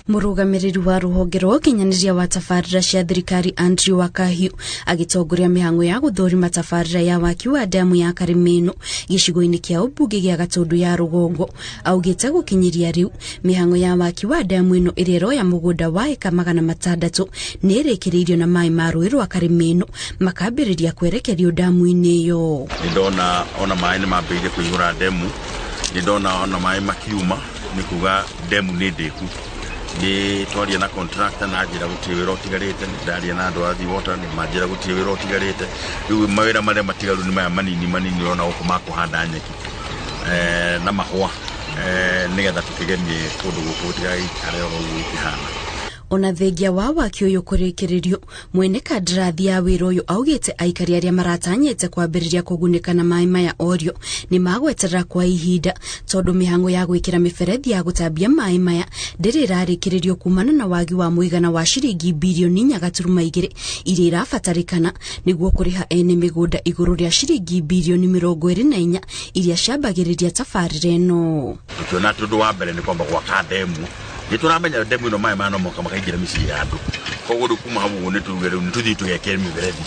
Mũrũgamĩrĩri wa rũhonge rwa ũkinyanĩria wa tabarĩra cia thirikari Andrew Wakahiu agĩtongoria mĩhang'o ya gũthũrima tabarĩra ya waki wa damu ya Karimeno gĩcigo-inĩ kĩa ũmbunge gĩa Gatũndũ ya rũgongo, augĩte gũkinyĩria rĩu mĩhang'o ya waki wa damu ĩno ĩrĩa ĩroya mũgũnda wa ĩka 600 nĩ ĩrĩkĩrĩirio na maĩ ma rũĩ rwa Karimeno makambĩrĩria kwerekerio damu-inĩ ĩyo. Nĩ ndona ona maĩ nĩ mambĩrĩirie kũihũra ndemu, nĩ ndona ona maĩ makiuma, nĩ kuga ndemu nĩ ndĩku. Nĩ twaria na contractor na njĩra gũtirĩ wĩra ũtigarĩte, nĩ ndaria na andũ a Athi Water nĩ manjĩra gũtirĩ wĩra ũtigarĩte. Rĩu mawĩra marĩa matigaru nĩ maya manini manini ũrona gũkũ ma kũhanda nyeki na mahũa, nĩgetha tũkĩgemie kũndũ gũkũ gũtigagĩikare oro ũguo gũkĩhana. Ona thengia wa waki ũyũ kũrĩkĩrĩrio, mwene kandarathi ya wĩra ũyũ augĩte aikari arĩa maratanyĩte kwambĩrĩria kũgunĩka na maĩ maya orio nĩ magweterera kwa ihinda, tondũ mĩhang'o ya gwĩkĩra mĩberethi ya gũtambia maĩ maya ndĩrĩ ĩrarĩkĩrĩrio kumana na wagi wa mũigana wa ciringi birioni 4.2 iria irabatarĩkana nĩguo kũrĩha ene mĩgũnda igũrũ rĩa ciringi birioni 24 iria ciambagĩrĩria tabarĩra ĩno. Tũkĩona atĩ ũndũ wa mbere nĩ kwamba gwaka ndemu. Nĩ tũramenya ndemu ĩno maĩ maya no moka makaingĩra mĩciĩ ya andũ, koguo rĩu kuma hau ũguo nĩ tuge rĩu nĩ tũthiĩ tũgekĩre mĩberethi.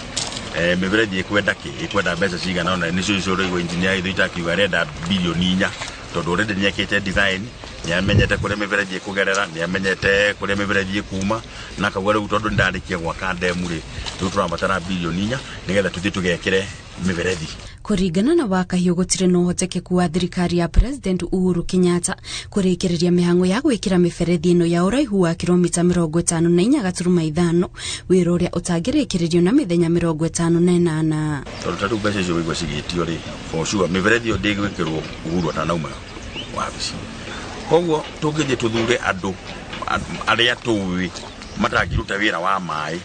Mĩberethi ĩkwenda kĩ? Ĩkwenda mbeca cigana ũna, nĩcio icio ũraigua engineer Githui akiuga arenda birioni 4, tondũ already nĩ ekĩte design, nĩ amenyete kũrĩa mĩberethi ĩkũgerera, nĩ amenyete kũrĩa mĩberethi ĩkuma, na akauga rĩu tondũ nĩ ndarĩkia gwaka ndemu rĩ, rĩu tũrabatara birioni 4 nĩgetha tũthiĩ tũgekĩre mĩberethi. Kũringana na Wakahiũ, gũtirĩ na ũhotekeku wa thirikari ya President Uhuru Kenyatta kũrĩkĩrĩria mĩhang'o ya gwĩkĩra mĩberethi ĩno ya ũraihu wa kilomita 54.5, wĩra ũrĩa ũtangĩrĩkĩrĩrio na mĩthenya 58. Tondũ ta rĩu mbeca icio waigua cigĩtio rĩ, for sure mĩberethi ĩyo ndĩgwĩkĩrwo Uhuru atanauma wabici. Koguo tũngĩthiĩ tũthure andũ arĩa tũĩ matangĩruta wĩra wa maĩ,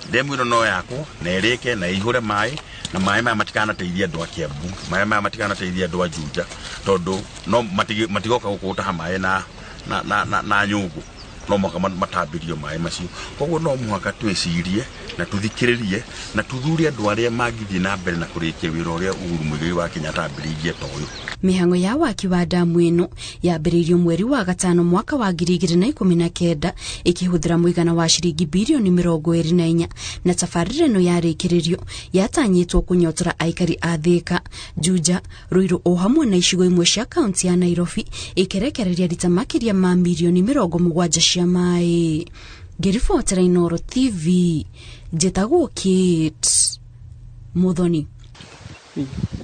ndemu ĩno no yakwo na ĩrĩke na ĩihũre maĩ, na maĩ maya matikanateithia andũ a Kiambu, maĩ maya matikanateithia andũ a Juja, tondũ no matigoka gũkũ gũtaha maĩ na nyũngũ, no mũhaka matambĩrio maĩ macio. Koguo no mũhaka twĩcirie na tũthikĩrĩrie na tuthure andũ arĩa mangĩthiĩ na mbere na kũrĩkia wĩra ũrĩa Uhuru Muigai wa Kenyatta ambĩrĩirie ta ũyũ. Mĩhang'o ya waki wa damu ĩno yambĩrĩirio mweri wa gatano mwaka wa 2019 ĩkĩhũthĩra mũigana wa ciringi birioni 24, na tabarĩra ĩno yarĩkĩrĩrio yatanyĩtwo kũnyotora aikari a Thika, Juja, Ruiru o hamwe na icigo imwe cia kaunti ya Nairobi, ĩkĩrekereria rita makĩria ma mirioni 70 cia maĩ. Ngĩribotera Inooro TV, njĩtagwo Kate Muthoni.